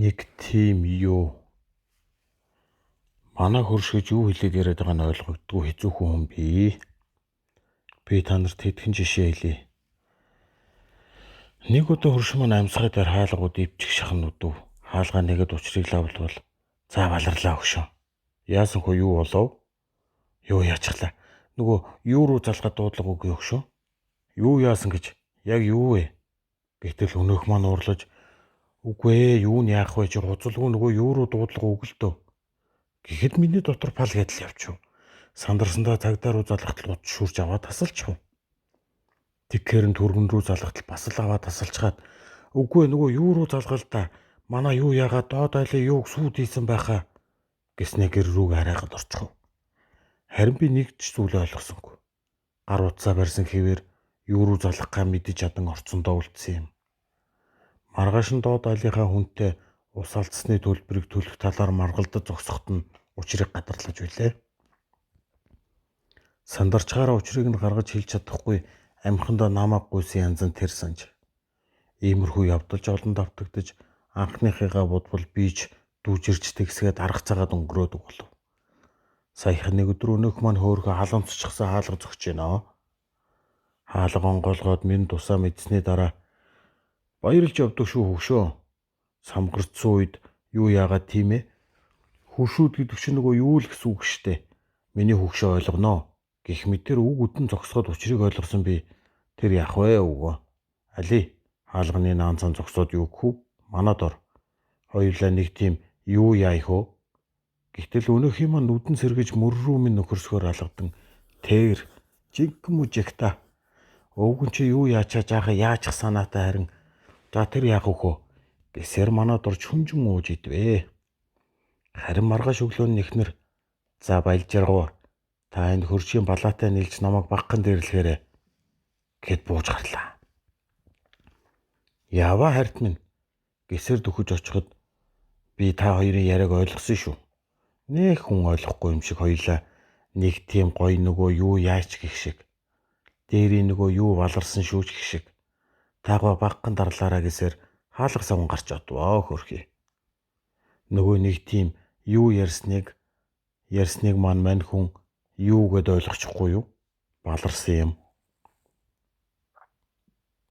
Нэг тийм юу. Манай хөрш гэж юу хэлээд яриад байгааг нь ойлгогддгүй хэцүүхэн хүн бий. Би та нарт хэдхэн жишээ хэлье. Нэг удаа хөрш маань амьсгай дээр хаалгууд ивчих шахан нүдв. Хаалгаа нэгэд учрыг лавлвал за баларлаа өгшөө. Яасан хөө юу болов? Юу яачихлаа? Нөгөө юу руу залгаад дуудлага үгүй өгшөө. Юу яасан гэж яг юу вэ? Гэтэл өнөөх маань уурлаж үгүй ээ юу нь яах вэ чи хуцалгүй нөгөө юу руу дуудлага өгөлтөө. Гэхэд миний дотор пал гэдэл явчих. Сандарсандаа цагдаа руу залгахтал уд шүрж аваад тасалчих. Тэгэхээр нь түргэн рүү залгахтал бас л аваад тасалчхаад үгүй нөгөө юу руу залгал та манай юу яагаад доод айлын юуг сүйд хийсэн байхаа гэснээ гэр рүүг арайгаад орчих. Харин би нэг ч зүйл ойлгосонгүй. Гар утсаа барьсан хэвээр юу руу залгах га мэдэж чадан орцондоо үлдсэн юм. Маргааш нь доод айлынхаа хүнтэй ус алдсны төлбөрийг төлөх талаар маргалдаж зогсоход нь учрыг гадарлаж билээ. Сандарчгаараа учрыг нь гаргаж хэлж чадахгүй амхандаа намайг гуйсан янз нь тэр санж. Иймэрхүү явдалж олон давтагдаж анхныхыгаа бодвол би ч дүүжирч тэгсгээд арга цагаад өнгөрөөдөг болов. Саяхан нэг өдөр өнөөх маань хөөрхөн халамцчихсан хаалга зогч гинэ. Хаалга онгоолгоод минь тусаа мэдсэний дараа баярлж явдаг шүү хөгшөө. Самгарцсан үед юу яагаад тийм ээ? Хөршүүд гэдэг чинь нөгөө юу л гэсэн үг штэ. Миний хөгшөө ойлгоно. Гэх мэтэр үг үдэн зогсоход учрыг ойлгосон би тэр яах вэ өгөө. Али хаалганы наан цан зогсоод юу гэх үү? Манад ор. Хоёулаа нэг тийм юу яах вэ? Гэтэл өнөхийн маань нүдэн сэргэж мөр рүү минь нөхөрсгөөр алгадан тэр жинхэнэ мүжигта. Өвгөн чи юу яачаа жаахан яачих санаатай харин за тэр яах вөхөө гэсээр манад орж хүнжин ууж идвэ. Харин маргааш өглөө нь эхнэр за баялжиргав. Та энэ хөршийн балаатай нийлж намайг багхан дэрлэхээрэ гэд бууж гарлаа. Яваа харт минь гэсээр дөхөж очиход би та хоёрын яриаг ойлгосон шүү. Нэх хүн ойлгохгүй юм шиг хоёлаа нэг тийм гоё нөгөө юу яач гэх шиг. Дээрийн нөгөө юу баларсан шүү ч гэх шиг. Таагаа багхан дарлаараа гэсээр хаалга савн гарч одвоо хөрхий. Нөгөө нэг тийм юу ярьсныг маань мань хүн юу гэд ойлгочихгүй юу? Баларсан юм.